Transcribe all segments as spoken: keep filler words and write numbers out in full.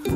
乡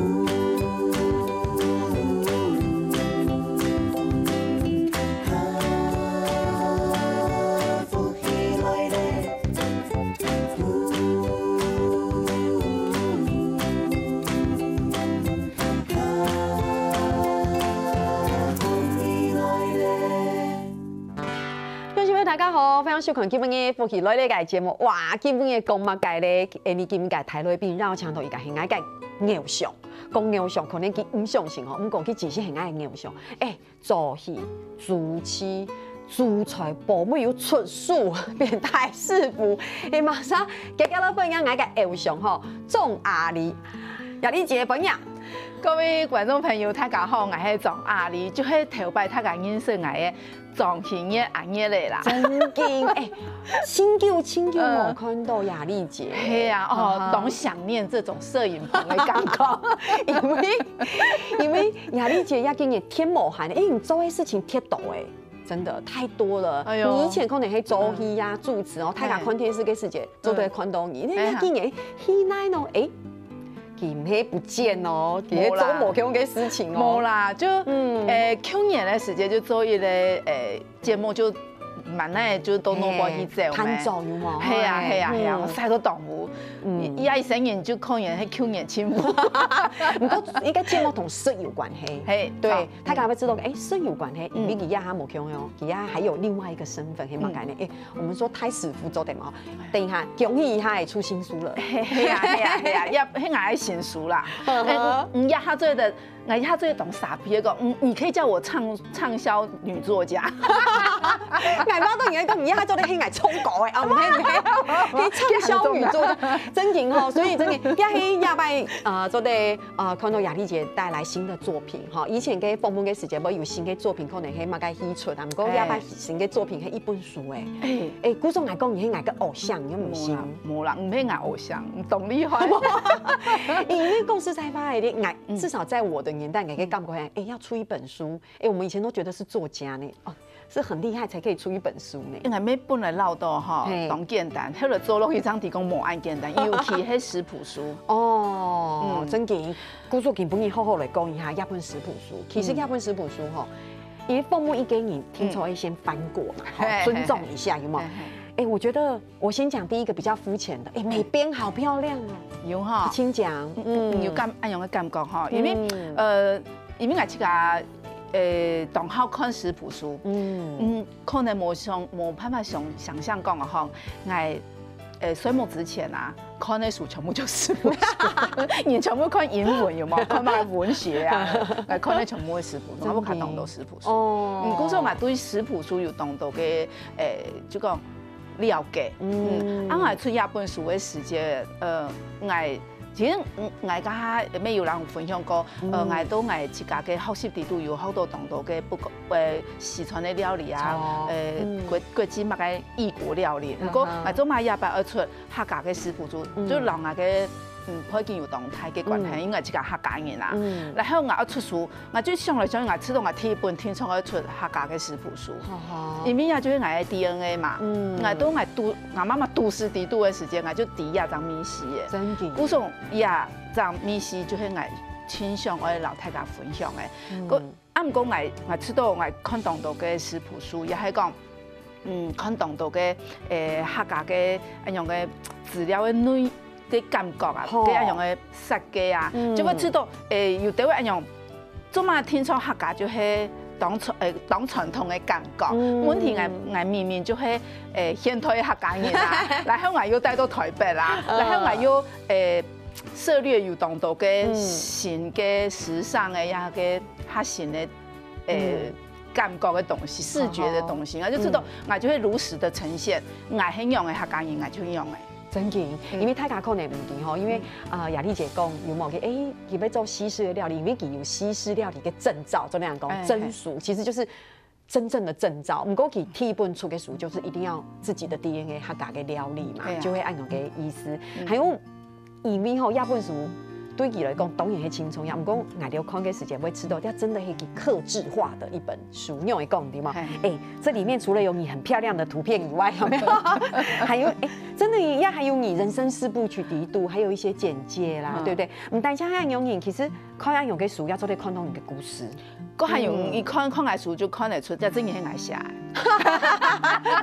亲朋友，大家好，欢迎收看今晡日福氣來了个節目。哇，今晡日講麼个咧？哎，你今晡日个大來賓，邀請到一个係𠊎个偶像。講偶像，可能佢毋相信吼，毋過佢真係係𠊎个偶像。哎，做戲、主持、煮菜，包尾又出書，變大師傅。哎，馬上，遽遽來歡迎𠊎个偶像吼，鍾雅麗。雅麗姐，歡迎。各位觀眾朋友，大家好，𠊎係鍾雅麗，就係頭擺大家認識𠊎个 張馨月阿月仔啦。真經，哎，真久真久無看到雅麗姐。係啊，哦，當想念這種攝影棚的感覺。因為，因為雅麗姐也今年忒無閒，哎，你做的事情忒多哎，真的太多了。哎喲你以前可能係做戲呀、主持哦，大家看電視个時節，做得看到你，你今年戲內呢，哎， 佢毋係毋見哦，佢係做無共个事情哦。無啦，就，嗯。呃，去年个時節就做一个，呃，節目就滿哪就都弄過去走咩。攤走有無？係啊，係啊，係啊，嗯。曬到當烏。嗯。伊，伊一生人就可能係去年清福。毋過，應該節目同食有關係。係，對，好。大家會知道，哎，食有關係，嗯。因為佢也還無共樣，佢也還有另外一个身份，係麼个呢？嗯。哎， 我們說大師傅做得嘛，等一下恭喜一下，出新書了。係啊，係啊，係啊，也，係𠊎个新書啦。嗯哼。哎，你，你這下做得，你這下做得當沙皮个講，嗯，你可以叫我暢，暢銷女作家。𠊎毋知道你愛講，你這下做得係𠊎唱歌个，啊，毋係，毋係，你暢銷女作家，真經吼，所以真經，也係這擺，呃，做得 呃，看到雅麗姐帶來新的作品哈，以前个訪問个時節，無有新个作品，可能係麼个戲齣啊，毋過這擺新个作品係一本書哎。哎。哎，故所𠊎講你係𠊎个偶像，你有無信？無啦，無啦，毋係𠊎偶像，你當厲害。因為講實在話，𠊎，嗯。至少在我的年代，𠊎个感覺，哎，要出一本書，哎，我們以前都覺得是作家呢，哦， 是很厲害才可以出一本書呢。應該乜本來恅到吼，嘿。當簡單，後來做落去正知講無恁簡單，尤其係食譜書。哦，嗯。真經，故所今晡日好好來講一下這本食譜書。其實，嗯。這本食譜書吼，因為訪問一個人，聽說會先翻過嘛，嗯。吼，嘿，尊重一下，嘿，嘿。有沒有？嘿，嘿。哎，我覺得我先講第一個比較膚淺的，哎，美編好漂亮哦。有哈。請講，嗯，嗯。有感，恁樣个感覺哈，因為，嗯。呃，因為𠊎自家 呃，當好看食譜書。嗯。嗯，可能無想，無辦法想，想像講啊吼，𠊎，呃，睡目之前啊，看个書全部就食譜書，你全部看英文有無？看麼个文學啊，𠊎看个全部係食譜書，𠊎屋下當多食譜書。哦。嗯，故所𠊎對食譜書有當多个，呃，就講了解。嗯。嗯，啊，𠊎出這本書个時節，呃，𠊎 其實，嗯，𠊎頭下乜有人分享過，呃，嗯。𠊎到𠊎自家个學習裡肚有學到當多个不，呃，四川个料理啊，哦，呃，嗯。國，國際麼个異國料理。毋過，啊哈。𠊎做麼个這擺愛出客家个食譜書，嗯。就摎𠊎个，嗯，背景有當大个關係，嗯。因為𠊎自家客家人啊。嗯。然後𠊎愛出書， 𠊎就想來想去，𠊎知道𠊎第一本定著愛出客家个食譜書，哈哈。因為這就係𠊎个D N A嘛。嗯。𠊎到𠊎肚，𠊎媽媽肚屎裡肚个時節，𠊎就知這張味緒个。真个。故所這張味緒就係𠊎盡想愛摎大家分享个。嗯。故，啊，毋過𠊎，𠊎知道𠊎看當多个食譜書，也係講， 嗯，看當多个，誒，客家个恁樣个飼料个內个感覺啊，吼。个恁樣个設計啊，嗯。就會知道，誒，有兜位恁樣，做麼定著客家就係當傳，誒，當傳統个感覺。嗯。問題𠊎，𠊎明明就係，誒，現代个客家人啊，然後𠊎又帶到台北啦，嗯。然後𠊎又，誒，涉獵有當多个，嗯。新个時尚个，呀个較新个，誒，嗯。 感覺个東西，視覺个東西，嗯。𠊎就知道，嗯。𠊎就會如實个呈現，𠊎係仰个客家人，𠊎就仰个。真个，嗯。因為大家可能毋知吼，因為，嗯。呃，雅麗姐講，有無个，誒，佢愛做西式个料理，因為佢有西式料理个證照，怎麼樣講？哎，證書，哎。其實就是真正的證照。毋過佢第一本出个書，就是一定要自己的D N A客家个料理嘛，哎呀。就會恁樣个意思。嗯。還有 因為吼，這本書對佢來講，當然係輕鬆呀。毋過，𠊎兜看个時節會知道，這真的係一個客製化的一本書，你有講對嗎？欸，這裡面除了有你很漂亮的圖片以外，有沒有？還有，欸，真的呀，還有你人生四部曲底肚，還有一些簡介啦，對不對？毋單淨恁樣，其實看恁樣个書，也做得看到你个故事。 該還有，嗯，佢看看𠊎書就看得出，這真个係𠊎寫个。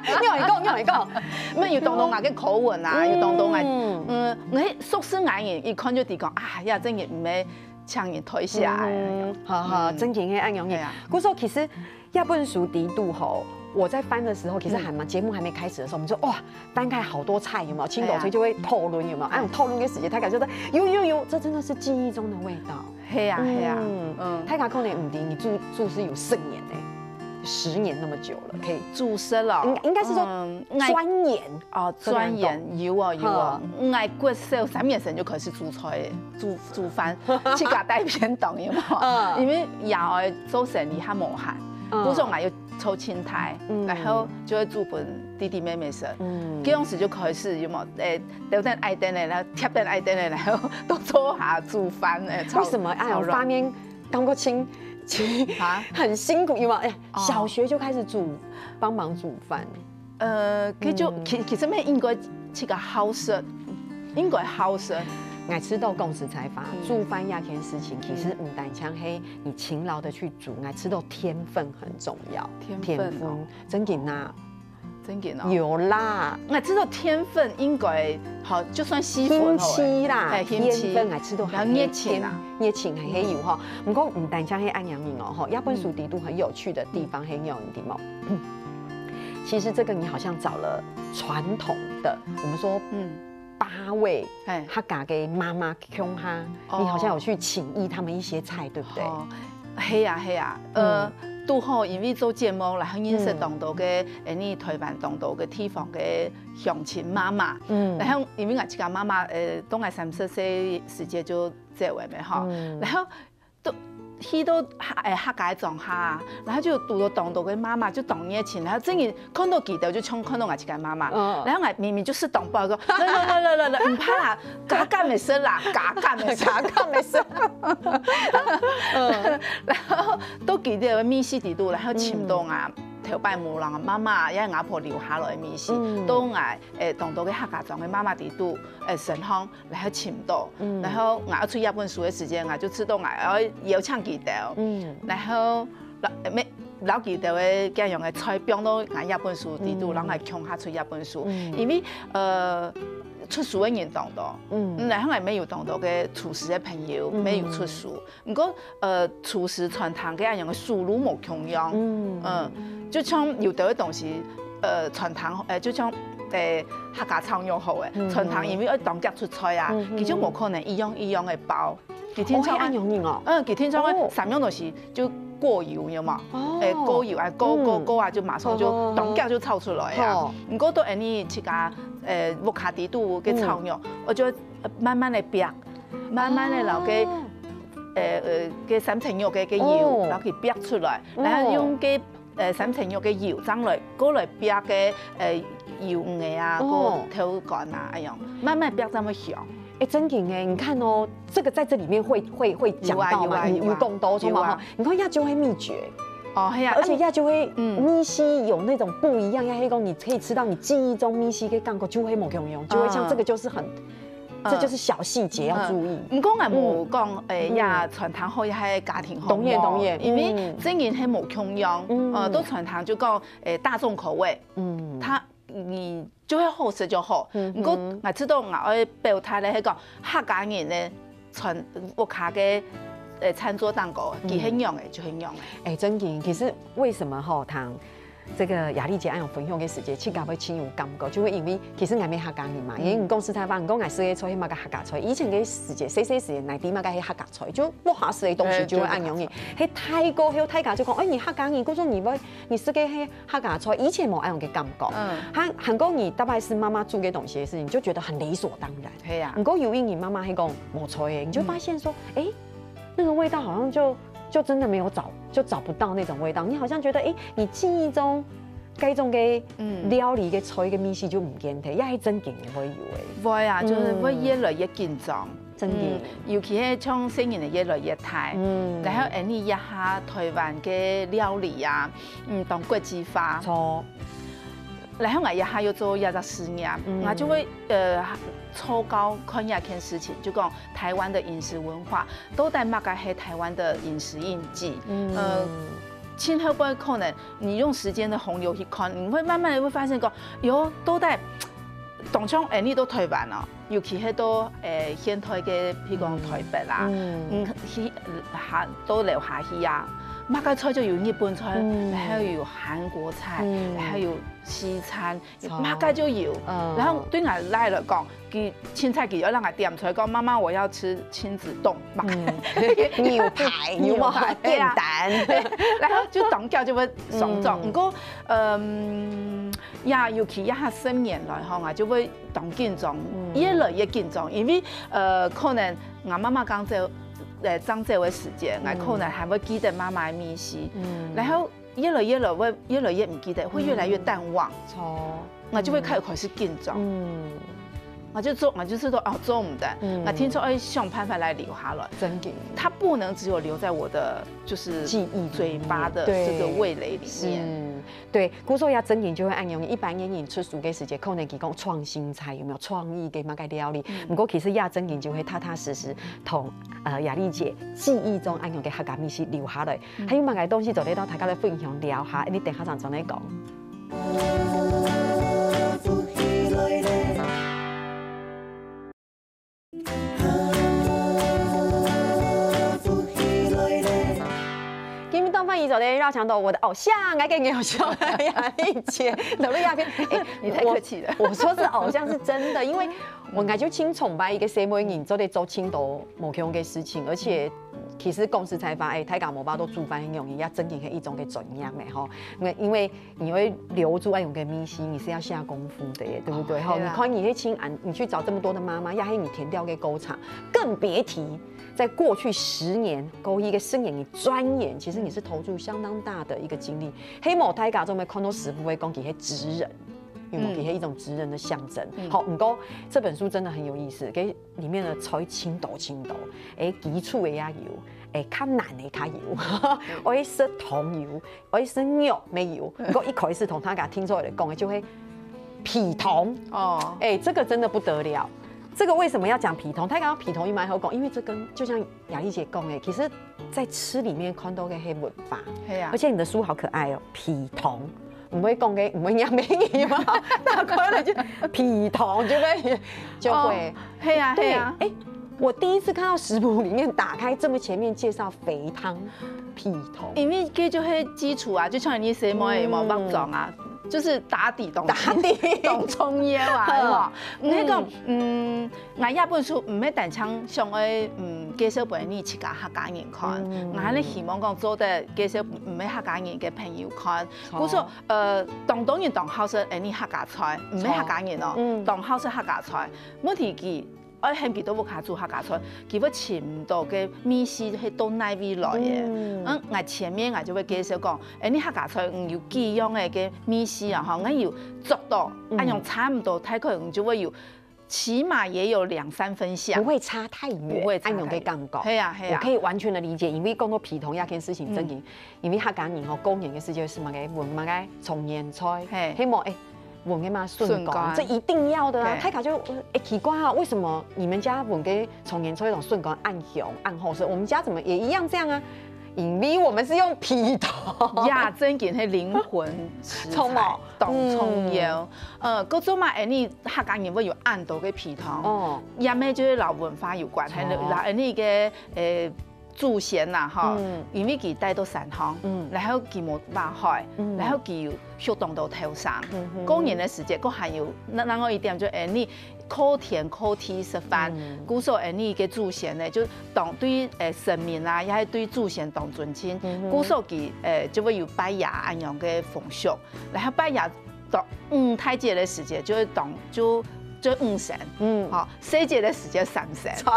你有講，你有講，毋係有當多𠊎个口吻啊，有當多𠊎，嗯，𠊎熟識𠊎人，一看就知講啊，呀，真个毋係像人推寫个。嗯，好好，真个係恁樣个。故所其實這本書底肚吼，我在翻的時候，其實還蠻，節目還沒開始的時候，我們就哇，翻開好多菜有沒有？青島菜就會討論有沒有？啊，討論个時間，大家就說有有有，這真的是記憶中的味道。 係啊，係啊，嗯，大家可能毋知，你做做事有十年呢，十年那麼久了，可以。做事哦，應應該是說，嗯，鑽研，哦，鑽研有哦有哦，𠊎國小三年生就開始煮菜，煮煮飯，自家帶便當个嘛，因為爺哀做生理較無閒，故所𠊎又 湊親大，然後就會煮分弟弟妹妹食。該當時就開始有無？欸，兜等愛等个，然後貼等愛等个，然後都做下煮飯，欸，炒，為什麼？哎，我發現剛過親親啊，很辛苦，有沒有？哎，小學就開始煮，幫忙煮飯。呃，其實就其其實乜應該自家好食，應該好食。𠊎知道講實在話，煮飯這件事情，其實毋單淨係你勤勞的去煮，𠊎知道天分很重要。天分哦。 真个啊，真个哦。有啦，𠊎知道天分應該好，就算係分好了，興趣啦，欸，興趣，天分𠊎知道還係，然後熱情啊，熱情還係有吼。毋過毋單淨係恁樣人哦吼，這本書底肚很有趣的地方，很有趣的地方。其實這個你好像找了傳統的，我們說，嗯，八位，欸，客家个媽媽共下，你好像有去請教他們一些菜，對不對？哦， 係啊，係啊，呃，堵好因為做節目，然後認識當多个，欸，你台灣當多个地方个鄉親媽媽，嗯，然後因為𠊎自家媽媽，呃，當𠊎三十歲時節就走了嘛吼，然後都去到客，欸，客家庄下，然後就堵到當多个媽媽，就當熱情，然後真个 看到佢兜就像看到𠊎自家媽媽，然後𠊎明明就食當飽，講來來來來來來，毋怕啦，加減个食啦，加減个食，加減个食。然後到佢兜个味緒底肚，然後尋到啊，頭擺無人媽媽也係阿婆留下來个味緒，到𠊎，欸，當多个客家庄个媽媽底肚，欸，身上 然後尋到，然後𠊎愛出這本書个時間，𠊎就知道𠊎愛邀請佢兜，然後摎，乜，摎佢兜个恁樣个菜放到𠊎這本書底肚，然後𠊎共下出這本書，因為，呃，出書个人當多，嗯，然後𠊎乜有當多个廚師个朋友，乜有出書， 毋過，呃，廚師餐廳个恁樣个思路無共樣。嗯，就像有兜个東西，呃，餐廳，呃，就像，呃，客家炒肉好欸，餐廳因為愛當遽出菜啊，佢就無可能一樣一樣个包。佢定常，哦，恁樣哦。嗯，佢定常个三樣東西就過油，有無？哦，欸，過油啊，過過過啊，就馬上就當遽就炒出來啊。毋過到𠊎自家，呃，屋下底肚个炒肉，𠊎就會慢慢个煏， 慢慢个摎該，呃，呃，該三層肉个，个油，摎佢煏出來，然後用該，呃，三層肉个油正來，過來煏該，呃，魷魚啊，過豆乾啊，恁樣，慢慢煏正會香。欸，真个欸，你看哦，這個在這裡面會會會講到嗎？有啊有啊有啊，有講到，有啊。你看，這就係秘訣。哦，係啊，而且這就係，嗯，味緒有那種不一樣，也係講你可以吃到你記憶中味緒个感覺就會無共樣，就會像這個就是很 這就是小細節要注意。嗯，毋過𠊎無講，欸，這餐廳好也係家庭好，當然當然，因為真个係無共樣，呃，到餐廳就講，欸，大眾口味，嗯，佢你就係好食就好。毋過𠊎知道𠊎愛表達个係講客家人个餐屋下个，呃，餐桌頂高，佢係仰仔就係仰仔。欸，真个，其實為什麼吼，通 這個雅麗姐恁樣分享个時節，自家會盡有感覺，就會因為其實𠊎乜客家人嘛，因為你講實在話，你講𠊎食个菜係麼个客家菜，以前个時節，細細時節，哪知麼个係客家菜，就屋下食个東西就會恁樣个。係大過後，大家就講，欸，你客家人，故所你會，你食个係客家菜，以前無恁樣个感覺。還還過你逐擺食媽媽煮个東西个時節，你就覺得很理所當然。係啊。毋過有一日媽媽係講無菜个，你就發現說，欸，那個味道好像就就真的沒有找，就找不到那種味道。你好像覺得，欸，你記憶中該種个料理个菜个味緒就毋見忒，也係真个會有欸。會啊，就是會越來越緊張。真个。嗯，尤其係像細人仔越來越大，嗯。然後恁呢這下台灣个料理啊，嗯，當國際化。著。然後𠊎這下又做這隻事業，嗯。𠊎就會，呃，聚焦看這件事情，就講台灣的飲食文化，到底麼个係台灣的飲食印記？嗯。呃，盡後背可能你用時間的洪流去看，你會慢慢地會發現講，喲，到底當像恁呢到台灣哦，尤其係到，呃，現代个，譬如講台北啦，嗯。嗯，去，下，到樓下去啊，麼个菜就有日本菜，嗯。然後有韓國菜，嗯。然後有西餐，著。麼个就有。嗯。然後對𠊎倈來講，佢凊彩佢愛讓𠊎點菜，講媽媽我要吃親子凍，麼个。嗯。牛排，牛排，牛排，便當。對啊。然後就當遽就會上桌。嗯。毋過，嗯，呀，尤其這下十年來吼，啊，就會當緊張，嗯。越來越緊張，因為，呃，可能𠊎媽媽剛走，呃，剛走个時間，嗯。𠊎可能還會記得媽媽个味緒。嗯。然後 越來越老，會越來越毋記得，會越來越淡忘。嗯。著。𠊎就會開始，開始緊張。嗯。𠊎就做，𠊎就知道，哦，做毋得。嗯。𠊎定著愛想辦法來留下來。真个。它不能只有留在我的，就是記憶裡面。嘴巴的這個味蕾裡面。是。對，故所也真个就會恁樣，一般个人出書个時節，可能佢講創新菜，有沒有創意个麼个料理？嗯。毋過其實也真个就會踏踏實實同，呃，雅麗姐記憶中恁樣个客家美食留下來。 還有麼个東西做得同大家來分享聊下，你等下正轉來講。今日當歡喜做得邀請到我的偶像，𠊎个偶像，雅麗姐，羅露雅編。欸，你太客氣了。我，我說是偶像是真的，因為𠊎，𠊎就盡崇拜一個細妹人，做得做盡多無共个事情，而且 其實講實在話，欸，大家無辦法煮飯很容易，也真个係一種个專業个吼。因為，因為你會留住恁樣个味緒，你是要下功夫的耶，對不對？吼，哦，對啊。你看你去親，你去找這麼多的媽媽，也係你田調个過程，更別提在過去十年，過去个十年，你鑽研，其實你是投注相當大的一個精力。希望大家做得看到食譜會講佢係職人，有沒有？嗯。佢係一種職人的象徵。嗯。好，毋過這本書真的很有意思，給 裡面的菜盡多盡多，欸，基礎个也有，欸，較難个較有，愛食糖油，愛食肉乜有。毋過一開始同大家聽出來講个就係皮糖。哦。欸，這個真的不得了。這個為什麼要講皮糖？大家講皮糖也蠻好講，因為這跟，就像雅麗姐講的，其實在吃裡面看到个係文化。係啊。而且你的書好可愛哦，皮糖。 毋會講个，毋會念个嘛，打開來就皮糖就會，就會。哦，係啊，對，係啊。欸，我第一次看到食譜裡面打開這麼前面介紹肥湯、皮糖。因為這就係基礎啊，就像你細妹有無，嗯。肉粽啊，就是打底當，打底。當重要啊，嗯。係無？你講，嗯， 𠊎這本書毋係單淨想愛，嗯，介紹分你自家客家人看，嗯。𠊎還係希望講做得介紹毋係客家人个朋友看。好。故所，呃，當多人當好食，欸，你客家菜，毋係客家人哦，嗯。當好食客家菜。問題佢愛喊佢到屋下煮客家菜，佢會尋毋到个味緒係到哪位來个。嗯。嗯，𠊎前面𠊎就會介紹講，欸，你客家菜，嗯，有幾樣个个味緒啊，吼，𠊎有做到，嗯。恁樣差毋多，大概你就會有 起碼也有兩三分像。不會差太遠，不會差太遠。恁樣个感覺。係啊，係啊。我可以完全的理解，因為講到皮糖這件事情，嗯。真的，因為客家人吼，過年个時節係麼个，搵麼个長年菜，係。希望，欸，搵个嘛，筍乾，筍乾。這一定要的啊。對。大家就，欸，奇怪啊，為什麼你們家搵个長年菜同筍乾恁香、恁好食，我們家怎麼也一樣這樣啊？因為我們是用皮糖。呀，真的係靈魂食材，重無？當重要。嗯。 呃，故所嘛，恁呢客家人會有恁多个皮糖，哦。也乜就係摎文化有關係，好。摎恁呢个，呃，祖先啦，吼，嗯。因為佢戴到山項，嗯。然後佢無挖開，嗯。然後佢有畜當多頭牲，嗯哼。過年个時節，佢還有，另，另外一點就恁呢，靠天靠地食飯，嗯。故所恁呢个祖先呢，就當對，呃，神明啊，也係對祖先當尊敬，嗯哼。故所佢，呃，就會有拜爺恁樣个風俗。 然後拜爺到五大節个時節，就會當，就，就五牲，嗯。吼，細節个時節三牲，著。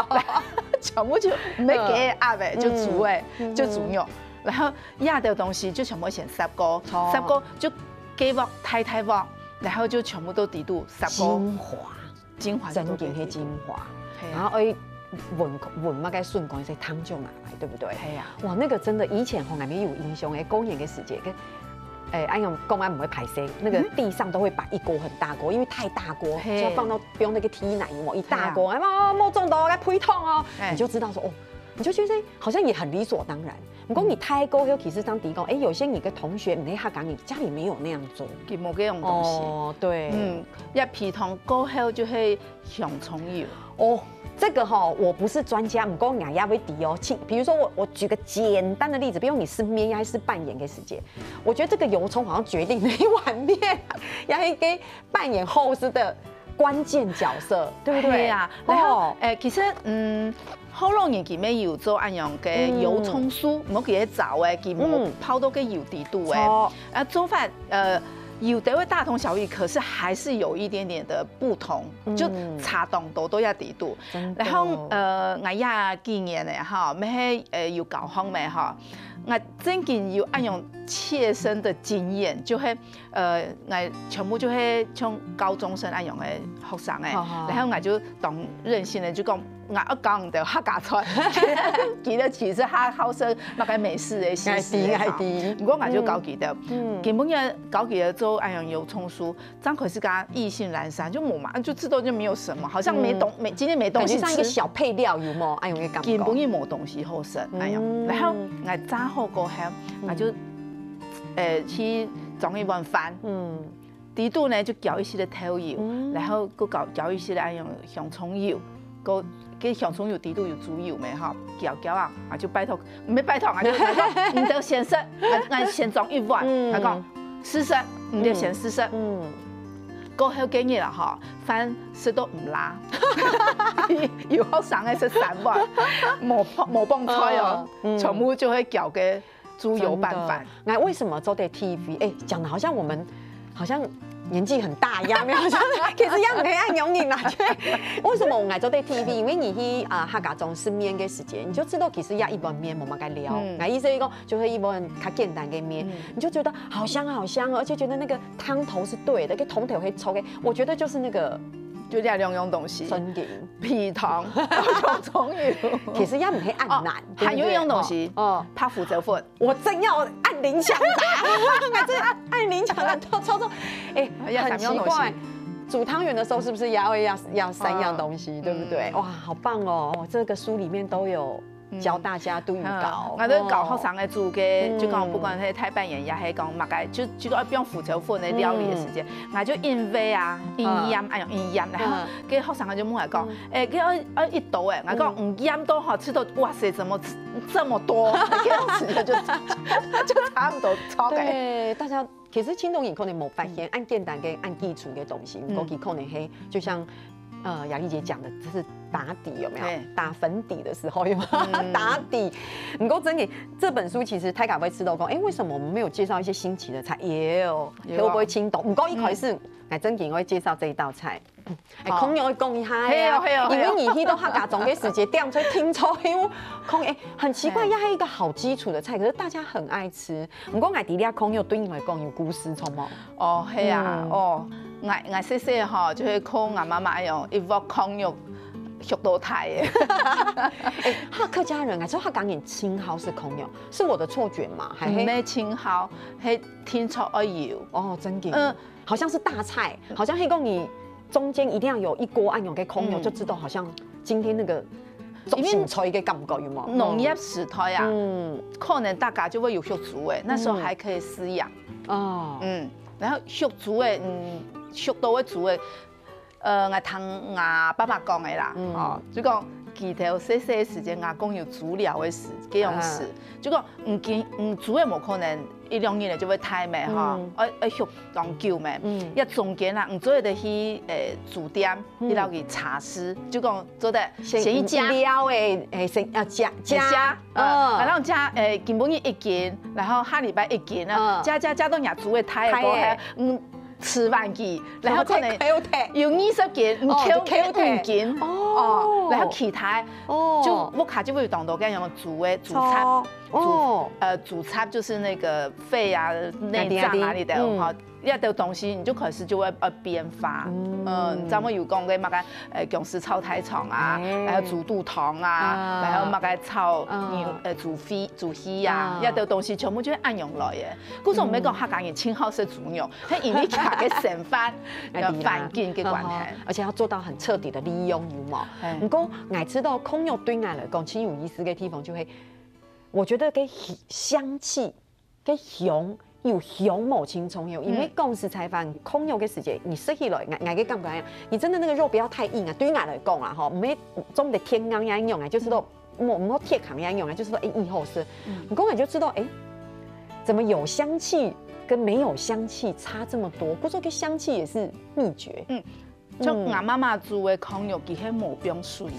全部就毋係雞鴨个，嗯。就豬个，嗯。就豬肉。然後這兜東西就全部先煠過，著。煠過就雞鑊，大大鑊，然後就全部都底肚煠過。精華。 精華就都在底肚。真个係精華。係啊。然後愛搵搵麼个筍乾，這湯就拿來，對不對？係啊。哇，那個真的，以前吼，𠊎也有印象誒，過年个時節，跟，誒，恁樣講啊，毋會歹勢，那個地上都會擺一鍋很大鍋，因為太大鍋，係。就放到，放那個地泥嘛，一大鍋，係啊。哎，無，無中到，來配湯哦，係。你就知道說，哦，你就覺得好像也很理所當然。毋過你大過後，其實當地講，誒，有些你的同學，你的客家人家裡沒有那樣做。佢無這種東西。哦，對。嗯，這配湯過後就係 香蔥油。哦，這個吼，我不是專家，毋過𠊎也會知哦。其，比如說我，我舉個簡單的例子，比如你食麵還是拌鹽的時間，我覺得這個油蔥好像決定那一碗麵，也是給扮演後事的關鍵角色，對不對？係啊，然後，哦。誒，其實，嗯，好多人佢也有做恁樣个油蔥酥，嗯。毋過佢係燥个，佢無，嗯。泡到个油底肚誒。著。啊，做法，呃，有的會大同小異，可是還是有一點點的不同。 就差當多都在底肚。真的。然後，呃，𠊎也幾年了哈，乜係，呃，有教學个哈，𠊎真經有恁樣切身的經驗，就係，呃，𠊎全部就係像高中生恁樣个學生誒，好，好。然後𠊎就當任性个，就講，𠊎愛教你兜客家菜，佢兜其實較好食麼个美式个、西式个哈。𠊎知，𠊎知。毋過𠊎就教佢兜，嗯。嗯。基本上教佢兜做恁樣油蔥酥， 張可是跟他意興闌珊，就無嘛，就知道就沒有什麼，好像沒東，嗯。沒，今天沒東西吃。感覺像一個小配料，有無？哎，有个感覺。根本就無東西好食，哎呀，嗯。然後𠊎炸好過後，嗯。𠊎就，呃，去裝一碗飯，嗯。底肚呢就攪一些个豆油，嗯。然後又攪，攪一些个，哎呀，香蔥油， 个，个香蔥油底肚有豬油無吼，攪攪啊，啊就拜託，毋係拜託啊，就𠊎講，你兜先食，𠊎，𠊎先裝一碗，嗯。𠊎講，試食，你兜先試食。嗯。過後幾日啊吼，飯食到毋罅，有學生个食三碗，無，無傍菜哦，嗯，嗯。全部就係攪个 豬油拌飯。真的。那為什麼做得體會？哎，講得好像我們好像年紀很大一樣，好像其實也毋係恁樣啦。就為什麼𠊎做得體會？因為你去，啊，客家庄食麵个時間，你就知道其實也一碗麵無麼个料。嗯。𠊎意思係講，就係一碗較簡單个麵，嗯。你就覺得好香好香哦，而且覺得那個湯頭是對的，跟湯頭很濃的。我覺得就是那個，就這兩樣東西。真的。 皮糖、香蔥油。其實也毋係恁難，哦，對不對？還有一樣東西，哦，哦。白胡椒粉。我正要按鈴搶答，我正按鈴搶答，抽，抽中。哎，哎呀，很奇怪，三樣東西。煮湯圓的時候是不是也要，要，要三樣東西，哦。對不對？嗯。哇，好棒哦！哦，這個書裡面都有教大家對於搞。嗯。𠊎兜教學生个煮个，哦。就講不管係大粄圓也係講麼个，就，就講愛放胡椒粉个料理个時間，嗯。 𠊎就用鹽啊，用鹽，嗯。哎喲，用鹽，然後，嗯。該學生就問𠊎講，嗯。哎，該愛，愛幾多哎？𠊎講，嗯。嗯，鹽多吼，食到，哇塞，怎麼這麼多？該樣子就，就差不多超過。對，大家其實盡多人可能無發現，嗯。恁簡單个、恁基礎个東西，嗯。毋過佢可能係，就像，呃，雅麗姐講的，就是打底，有沒有？對。打粉底的時候，有沒有？嗯。打底。毋過真的，這本書其實大家會知道講，哎，為什麼我們沒有介紹一些新奇的菜？也有，有啊。會不會聽懂？毋過一開始，嗯。 來，正經愛介紹這一道菜。哎，哦。孔玉愛講一下呀，係哦，係哦，因為你去到客家庄个時節，點菜定著有孔，哎，很奇怪，係。也係一個好基礎的菜，可是大家很愛吃。毋過𠊎知這孔玉對你來講有故事，著無？哦，係啊，嗯。哦，𠊎，𠊎細細吼，就係靠𠊎媽媽用一鑊孔玉畜到大个。哎，客，客家人啊，說客家人盡好食孔玉，是我的錯覺嗎？還係？毋係盡好，係定著愛有。哦，真的。嗯， 好像是大菜，好像係講你中間一定要有一鍋恁樣个孔玉，嗯。就知道好像今天那個做成菜个感覺，有無？農業時代啊，嗯。可能大家就會有畜豬个，那時候還可以飼養。嗯。哦。嗯，然後畜豬个，嗯，畜到个豬个，呃，𠊎聽𠊎爸爸講个啦，嗯。哦，就講佢兜細細个時間，阿公有豬寮个時，該樣時，啊。就講，嗯，佢，嗯，豬个無可能一兩日就會大咩，吼，嗯。愛，愛畜 當久咩？嗯。這中間啊，你做得去，呃，豬店，嗯。去摎佢查試，就講做得先，先一隻。料誒，誒，先，啊，加，加。加，嗯。嗯，然後加，呃，今晡日一斤，然後下禮拜一斤啊，嗯。加，加，加到若豬个大个過後，大个。嗯，飼完佢，然後可能然後再扣忒。有二十斤，你哦，扣，就扣忒。五斤，哦。哦，然後其他，哦。就屋下就會有當多該樣豬个豬雜，著。豬，哦。呃，豬雜就是那個肺啊、內臟啊，那裡的，嗯。吼。這兜東西你就開始就會呃變化。嗯，正會有講个麼个呃薑絲炒大腸啊，哎還有豬肚湯啊，啊還有麼个炒嗯牛呃豬肺豬肺啊，啊這兜東西全部就係恁樣來个。故所毋係講客家人盡好食豬肉，係因為佢个生活哎對啦環境个關係。嗯哼而且要做到很徹底的利用，有無？哎毋過，𠊎知道炕肉對𠊎來講，盡有意思个地方就係，我覺得个香氣，个香有香無盡重要，因為講實在話，炕肉个時節，你食起來，𠊎𠊎个感覺啊，你真的那個肉不要太硬啊，對於𠊎來講啊，吼，毋係做毋得忒硬呀，硬啊，就是說，莫莫忒強呀，硬啊，就是說，哎，以後是，你講你就知道，哎，怎麼有香氣跟沒有香氣差這麼多？不過這個香氣也是秘訣。嗯，像吾媽媽煮个炕肉，佢係無放水个，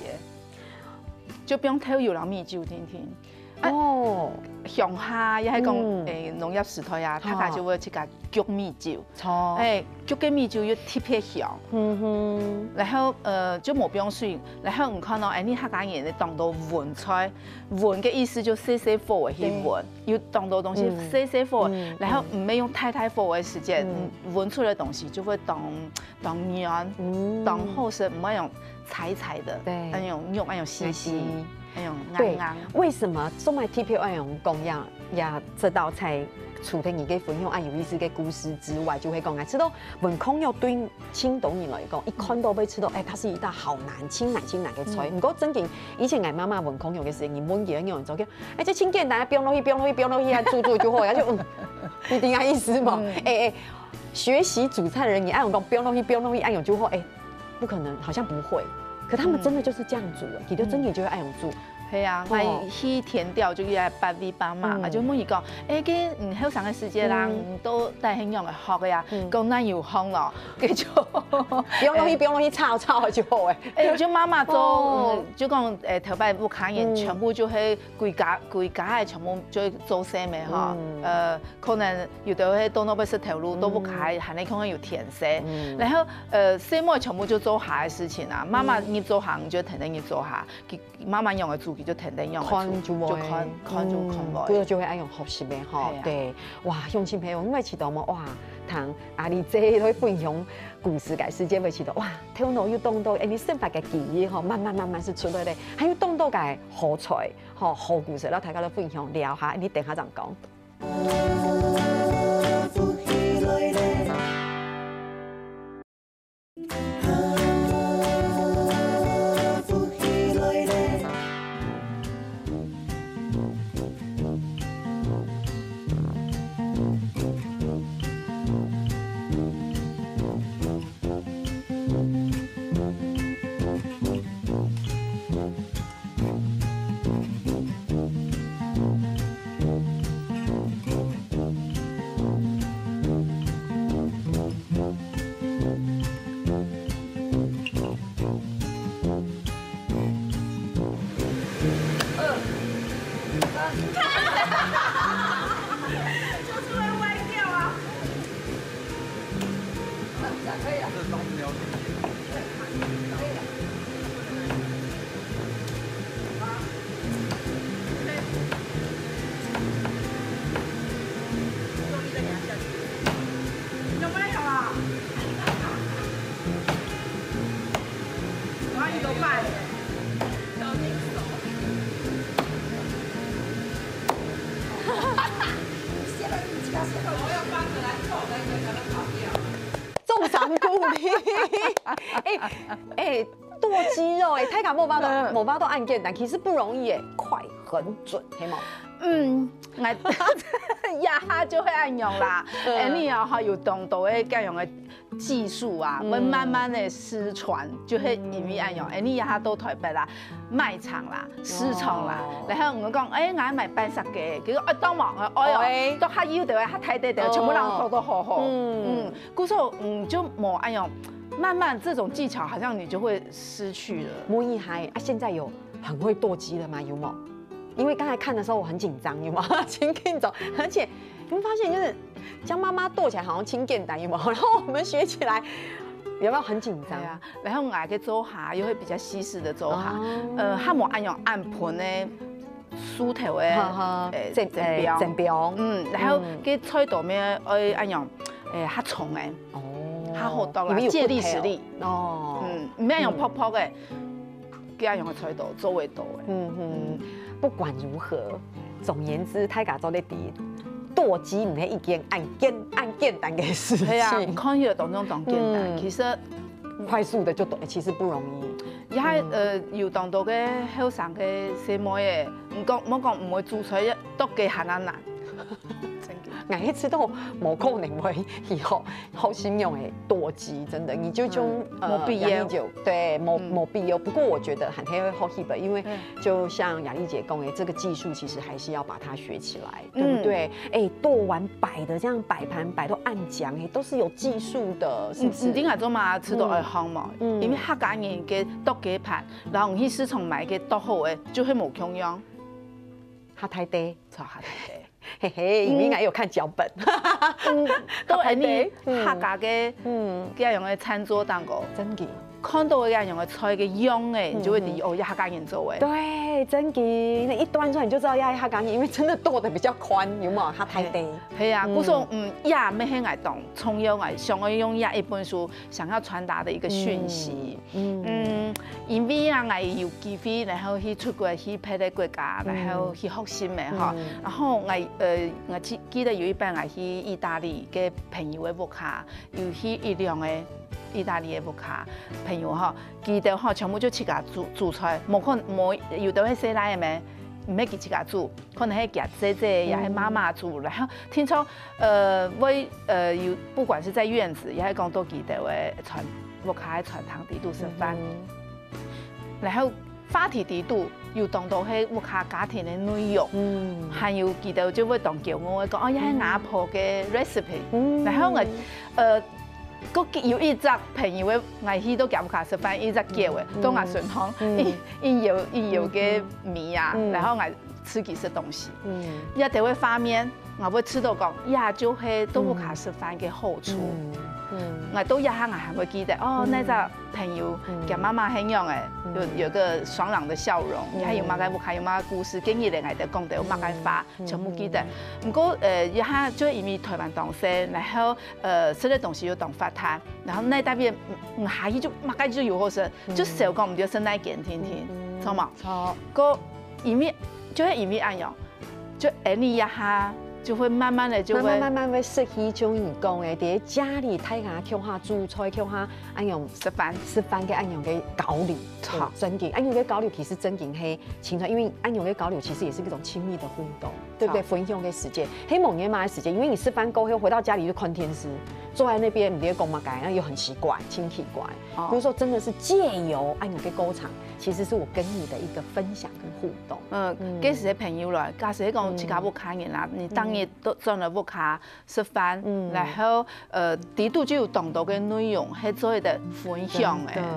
就放豆油摎米酒定定。啊哦，鄉下也係講嗯誒農業時代啊，大家就會自家焗米酒，錯，誒焗个米酒又特別香。嗯哼，然後呃就無放水，然後你看到誒，你客家人當多蕹菜，蕹个意思就細細火个去對燜，有當多東西嗯細細火，嗯然後毋係用大大火个時間，嗯嗯，燜出來个東西就會當當軟，嗯當好食，毋會用柴柴的，對那種肉那種細細，那種對硬硬。為什麼這麼特別愛用講呀？呀，這道菜除了你个分享啊有意思个故事之外，就會講啊，知道燜炕肉對青島人來講，一看到會知道，哎，它是一道好難、盡難、盡難个菜。嗯毋過正經，以前𠊎媽媽燜炕肉个時候，你問佢个人做个，哎，這盡簡單，放落去，放落去，放落去啊，煮煮就好，然後就嗯，你懂啊意思嗎？哎哎，學習煮菜的人，你愛用講放落去，放落去，愛用就好，哎，不可能，好像不會。可他們真的就是這樣煮，哎，佢就真的就會愛用煮。係啊，哦𠊎去田調就愛八位八媽，嗯啊就問佢講，誒，該你後生个時節啦，嗯你都帶很樣个學个呀嗯，講那有風咯，該就放落去，放落去，炒炒就好哎。誒，就媽媽做，哦嗯就講誒，頭擺屋下人嗯全部就係歸家歸家个全部就係做生个哈嗯，呃，可能有的係到那邊食頭路，到屋下還係可能有田生，嗯然後呃，細妹全部就做下个事情啊，媽媽你做下，你就天天你做下，佢媽媽用个煮，佢就天天用个煮，看就會，就看看就看嗯會。不過就會愛用學習个吼係啊，對，哇，鄉親朋友，因為知道無，哇，聽阿麗姐來分享故事个時間，會知道，哇，頭腦有當多，哎，你生活个記憶吼，慢慢慢慢係出來咧，還有當多个好菜吼，好故事，然後大家來分享聊下，你等下正講。掌聲鼓勵。哎哎，剁雞肉哎，大家無辦法，無辦法恁簡單，其實不容易哎，快很準，係無？嗯，𠊎這下就會恁樣啦。哎，你啊，哈，有當多个這樣个技術啊，會慢慢个失傳，就會因為恁樣。哎，你這下到台北啦，賣場啦，市場啦，然後𠊎講，哎，𠊎買半隻雞，結果哎，當忙啊，哎喲，都較幼个，較大隻个，全部人都都好好。嗯，故所嗯就無恁樣，慢慢這種技巧好像你就會失去了。摸一嗨啊，現在有很會剁雞了嗎？有沒有？因為剛才看的時候我很緊張，有沒有？盡緊張，而且你會發現就是像媽媽剁起來好像盡簡單，有沒有？然後我們學起來有沒有很緊張？對啊，然後𠊎个做法又會比較西式的做法，呃，較無恁樣恁盆个梳頭个，哈哈呃，正正標，正標嗯，然後个菜刀面愛恁樣，誒較重个，哦，較好剁啦，因為有骨頭。借力使力。哦，嗯，毋係用薄薄个，嗯，這樣个菜刀做會到个。嗯哼，不管如何，總言之，大家做得知，剁雞毋係一件恁簡恁簡單个事情。係啊，看起來當中當簡單，嗯，其實快速的就剁，其實不容易。也還，嗯，呃，有當多个後生个細妹仔，毋講莫講毋會煮菜，剁雞還較難。真个。𠊎係知道無可能會去學學新娘个剁雞，真的，你就就，嗯，呃，無必要。壓力就，對，無，嗯，無必要。不過我覺得還係會好奇吧，因為，嗯，就像雅麗姐講的，這個技術其實還是要把它學起來，對不對？嗯。哎，剁完擺的這樣擺盤擺到恁靚，哎，都是有技術的，是不是？嗯，你知𠊎做麼个試著愛學無？嗯。因為客家人个剁雞盤，然後你去市場買个剁好个，就會無共樣。較大塊。著，較大塊。 嘿嘿，因為𠊎有看腳本。嗯，都恁呢，嗯，客家个，嗯，這樣个餐桌當中，真个，看到這樣个菜个樣仔，你就會知，嗯，哦，這客家人做个。對，真个，那一端出來你就知道這客家人，因為真的剁得比較寬，有沒有？較大塊。係啊，嗯，故所，嗯，也毋係𠊎當重要，𠊎想要用這一本書想要傳達的一個訊息。嗯。 嗯，因為啊，𠊎有機會，然後去出國，去別个國家，然後去學習个吼。嗯。然後𠊎，呃，𠊎記，記得有一擺𠊎去義大利个朋友个屋下，有去一兩个義大利个屋下朋友吼，佢兜吼全部就自家煮，煮菜，無可，無，有兜係細倈仔咩，毋係佢自家煮， 可能係厥姊姊，也係媽媽煮，嗯，然後聽說，呃，會，呃，有，不管是在院子，也係講到佢兜个餐，屋下个餐廳裡肚食飯。嗯。然後話題裡肚有當多係屋下家庭个內容，嗯，還有佢兜就會當驕傲个講，哦，這係𠊎婆个recipe。嗯。然後𠊎，呃， 過有一隻朋友个，𠊎去到厥屋下食飯，一隻狗个，嗯，到𠊎身旁，嗯，一，一搖，一搖个尾啊，嗯，然後𠊎自己食東西。嗯。這兜个畫面，𠊎會試著講，這就係到屋下食飯个好處。嗯，嗯。𠊎到這下𠊎還會記得，哦，嗯，該隻朋友，嗯，厥媽媽係仰仔，嗯，有，有個爽朗的笑容，嗯，還有麼个屋下有麼个故事，今日个𠊎兜講个有麼个話，嗯，全部記得。嗯。毋過，呃，這下就因為臺灣當細，然後 呃，食个東西又當發達，然後哪搭片，嗯，下去就麼个就有好食，嗯，就少講毋著食哪間餐廳，嗯，著無？著。過因為，就係因為恁樣，就恁呢一下就會慢慢个就會慢慢慢慢會失去，像你講个，在家裡大家共下煮菜，共下恁樣食飯。食飯个恁樣个交流。著。哦，真个，恁樣个交流其實真个係親像，因為恁樣个交流其實也是一種親密的互動。 對不對？著。分享个時間，係無麼个時間，因為你食飯過後回到家裡就看電視，坐在那邊，你也講麼个，那又很奇怪，真奇怪。哦。比如說，真的是藉由恁樣个過程，其實是我跟你的一個分享跟互動。嗯，嗯。該時个朋友來，假使係講自家屋下人啦，嗯。你當日都轉來屋下食飯，嗯。然後，呃，裡肚就有當多个內容，係做得分享个。真的。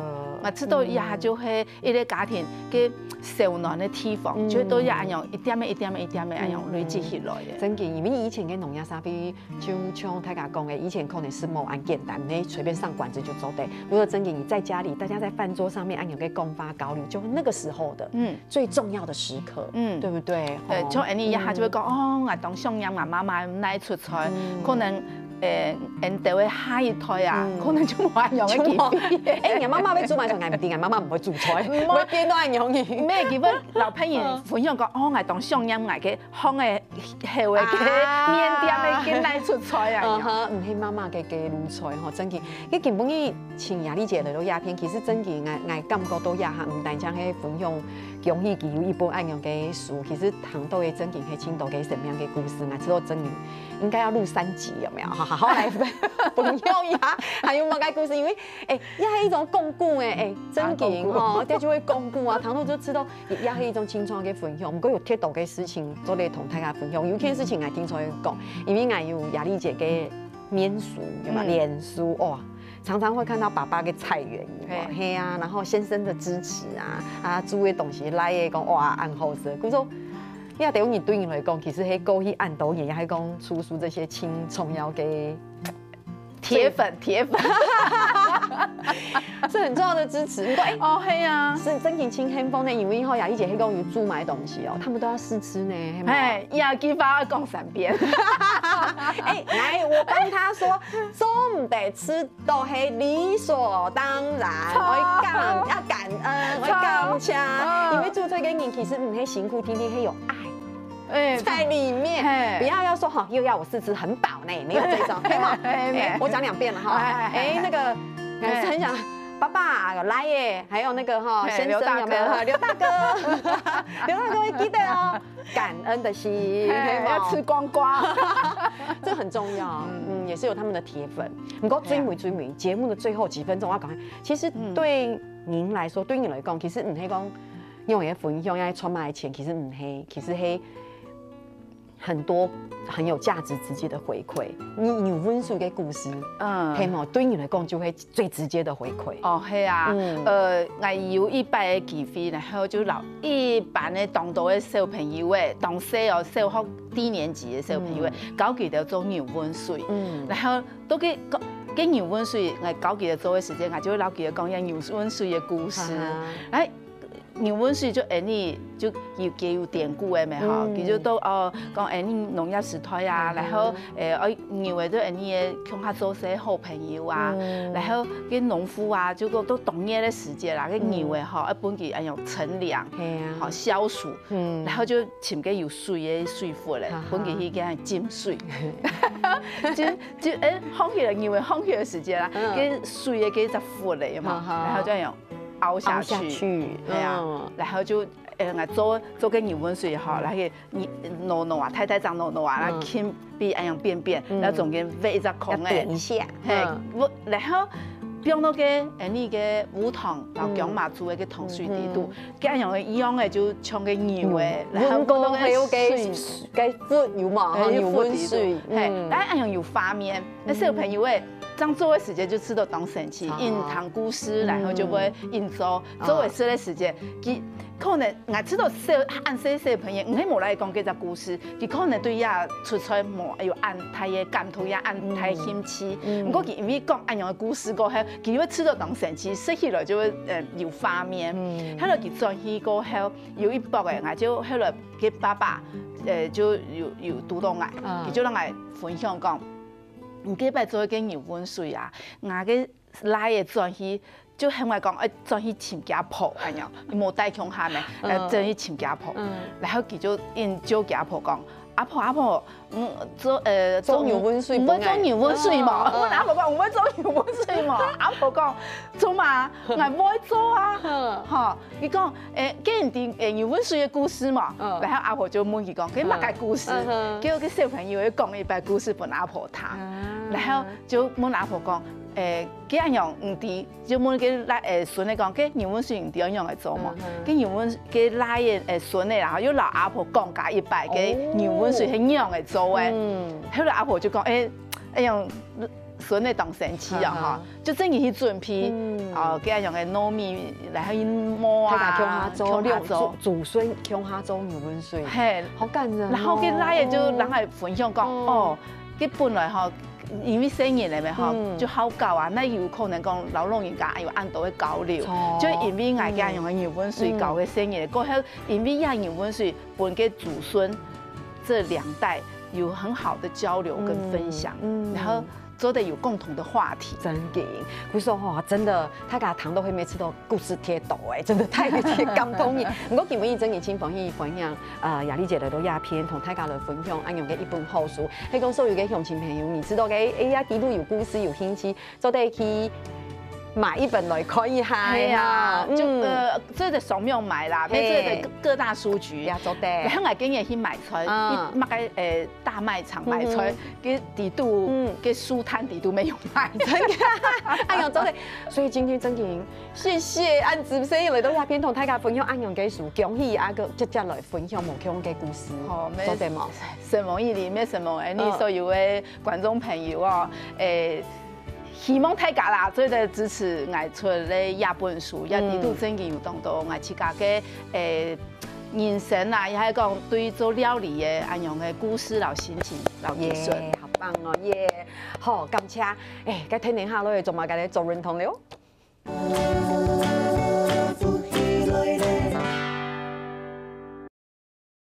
𠊎知道，嗯。也就係 一個家庭个燒暖个地方，嗯。就都係恁樣一點仔、一點仔、一點仔恁樣累積起來个。真个，因為以前个農業社會，就像大家講个，以前可能係無恁簡單，你隨便上館子就做得。如果真个你在家裡，大家在飯桌上面恁樣个講話交流，就那個時候的，嗯。最重要的時刻，嗯。對不對？對，吼。像恁呢一下就會講，嗯。哦，𠊎當想念𠊎媽媽哪出菜，嗯。可能 誒，𠊎兜个下一代啊，嗯。可能就無恁樣个機會。就無。誒，你媽媽會煮麼个菜？𠊎毋知，𠊎媽媽毋會煮菜，毋會。會變到恁樣个。毋係，佢會摎別人分享講，哦，𠊎當想念𠊎个鄉下个後个个啊。麵店个个哪出菜啊，嗯哼，毋係媽媽个个滷菜吼，真个。該今晡日請雅麗姐來到這片，其實真个，𠊎，𠊎感覺到這下，毋單淨係分享，恭喜佢有一本恁樣个書，其實談到个真个係盡多个生命个故事，𠊎知道真个 應該要錄三集，有沒有？好好好來分，分享一下，還有麼个故事？因為，誒，這係一種講古誒，誒，真个吼，啊，講古。這就會講古啊，談到就知道，也，也係一種青春个分享。毋過有忒多个事情做得同大家分享，有一件事情𠊎經常會講，因為𠊎有雅麗姐个面書，有無？嗯。臉書，哇， 常常會看到爸爸个菜園，有沒有？嘿。嘿啊，然後先生的支持啊，啊，煮个東西，倈仔講，哇，恁好食。故所，這兜人對你來講，其實係過去恁多年，也係講出書這些親重要个鐵粉，鐵粉。是很重要的支持。不過，哎，哦，係啊。是真正盡幸福呢，因為吼，雅麗姐係講有煮買東西哦，他們都要試吃呢，係嗎？哎，一句話要講三遍。哎，來，我幫他說，做毋得吃都係理所當然，愛感，要感恩，愛感謝，因為煮菜个人其實毋係辛苦，天天係有愛。 哎，在裡面，嘿。不要要說哈，又要我試吃很飽呢，沒有這種，對嗎？嘿，嘿。哎，我講兩遍了哈。哎，哎，哎，那個，哎，很想，爸爸，來耶，還有那個哈，嘿，先生有沒有？劉大哥。哈，劉大哥，劉大哥會記得哦，感恩的心，嘿，對嗎？要吃光光。這很重要，嗯，也是有他們的鐵粉。不過最尾，最尾，節目的最後幾分鐘，我要趕快，其實對您來說，對你來講，其實你可以講，用你的分享，要賺的錢，其實你可以，其實可以 很多很有價值直接的回饋。你，你有溫水个故事，嗯。係無？對你來講就會最直接的回饋。哦，係啊，嗯。呃，𠊎有一擺个機會，然後就摎一班个當多个小朋友仔，當細哦，小學低年級个小朋友仔，嗯。教佢兜做牛溫水。嗯。然後到該，該牛溫水，𠊎教佢兜做个時間，𠊎就會摎佢兜講一下牛溫水个故事。哈哈。來， 牛溫水就恁呢，就有，佢有典故个咩吼，嗯。佢就都，哦，講恁呢農業時代啊，嗯哼。然後，誒，哦，牛仔就恁呢个共下做事好朋友啊，嗯。然後該農夫啊，就講到當熱个時節啦，該牛仔吼，嗯。愛分佢恁樣乘涼，係啊。吼，消暑，嗯。然後就尋個有水个水窟咧，哈哈。分佢去該浸水。就，就，誒，䟘起來，牛仔䟘起來个時節啦，嗯。該水个該隻窟咧，有無？哈哈。然後就恁樣 凹下去，凹下去，係啊，嗯。然後就，呃，𠊎做，做個牛溫水吼，嗯。來去，你，挪挪啊，大大隻挪挪啊，嗯。來輕比恁樣扁扁，嗯。然後中間挖一隻空仔。要點一下，嘿，嗯。我，然後放到該，呃，該烏糖，然後薑嫲煮个該糖水底肚，嗯。嗯。該恁樣个一樣个，就像个牛仔，嗯。然後放到該水，溫過後該，該窟有無？哎，吼，牛溫水，有窟底肚，嘿，嗯。但恁樣有畫面，該小朋友仔， 正做个時節就試著當神奇，哦。因聽故事，嗯。然後就會因做，哦。做个事个時節，佢可能𠊎試著小，恁細小朋友，毋係無來講這隻故事，佢可能對這出菜無有恁大个感動，也恁大興趣。嗯。嗯。毋過佢因為講恁樣个故事過後，佢會試著當神奇，食起來就會，呃，有畫面。嗯。後來佢轉去過後，有一駁仔，𠊎就後來佢爸爸，呃，就有，有堵著𠊎，嗯。佢就摎𠊎分享講， 你該擺做个牛溫水啊，𠊎个倈仔轉去，就喊𠊎講，愛轉去尋厥婆，恁樣，無帶共下咩，呃，嗯。轉去尋厥婆。嗯。然後佢就應叫厥婆講，「阿婆，阿婆，嗯，做，呃，做牛溫水分𠊎。」「毋會做牛溫水無？」嗯。問阿婆講，「毋會做牛溫水無？」阿婆講，「做麼？𠊎會做啊。」嗯。吼，佢講， 誒，該你知，誒，牛溫水个故事無？嗯。然後阿婆就問佢講，該麼个故事？嗯哼。結果該小朋友又講一擺故事分阿婆聽。啊。然後就問阿婆講，誒，該恁樣你知，就問該倈，誒，孫仔講，該牛溫水你知愛仰仔做無？嗯哼。該牛溫，該倈仔，誒，孫仔啦，又摎阿婆講解一擺，該牛溫水係仰仔做个。哦。嗯。後來阿婆就講，誒，哎呀，孫仔當神奇啊，哈哈。吼。 就正經去準備，嗯。哦，該恁樣个糯米，然後去磨啊，大家共下做，共下做。祖，祖孫共下做牛溫水，嘿。好感人哦。然後該倈仔就，哦。人來分享講，嗯。哦，佢本來吼，因為細人仔咩吼，嗯。就好搞啊，哪有可能講摎老人家有恁多个交流，著。就因為𠊎該恁樣个牛溫水，嗯。搞个細人仔，過後因為這牛溫水分該祖孫這兩代有很好的交流跟分享，嗯，嗯。然後 做得有共同的話題。正經，故所吼，真的，大家聽著會每次都故事貼到欸，真的太感動了。毋過今晡日真的真歡喜，歡迎，呃，雅麗姐來到這片，同大家來分享恁樣个一本好書。係講所有个鄉親朋友，你知道个，哎呀，記錄有故事、有興趣，做得去買一本來看一下。係啊，就，嗯。呃，做得上網買啦，嘿。做得各，各大書局。也做得。然後𠊎今日去買菜，嗯。去買个，呃， 大賣場買菜，嗯哼。該底肚，嗯。該書攤底肚沒有賣。真的，哎喲，真的。所以今天真的，謝謝恁仔細來到這片同大家分享恁樣个書，恭喜啊，个接下來分享無共个故事，好，沒，做得無？承蒙一禮，沒承蒙，哎，你嗯。所有个觀眾朋友哦，哎，希望大家啦，做得支持𠊎出个這本書，也底肚真的有當多𠊎自家个，哎， 人生啊，也係講對做料理个恁樣个故事摎心情摎藝術。耶，好棒哦，耶！好，感謝。哎，該天天下落去，做麼个來做運動了？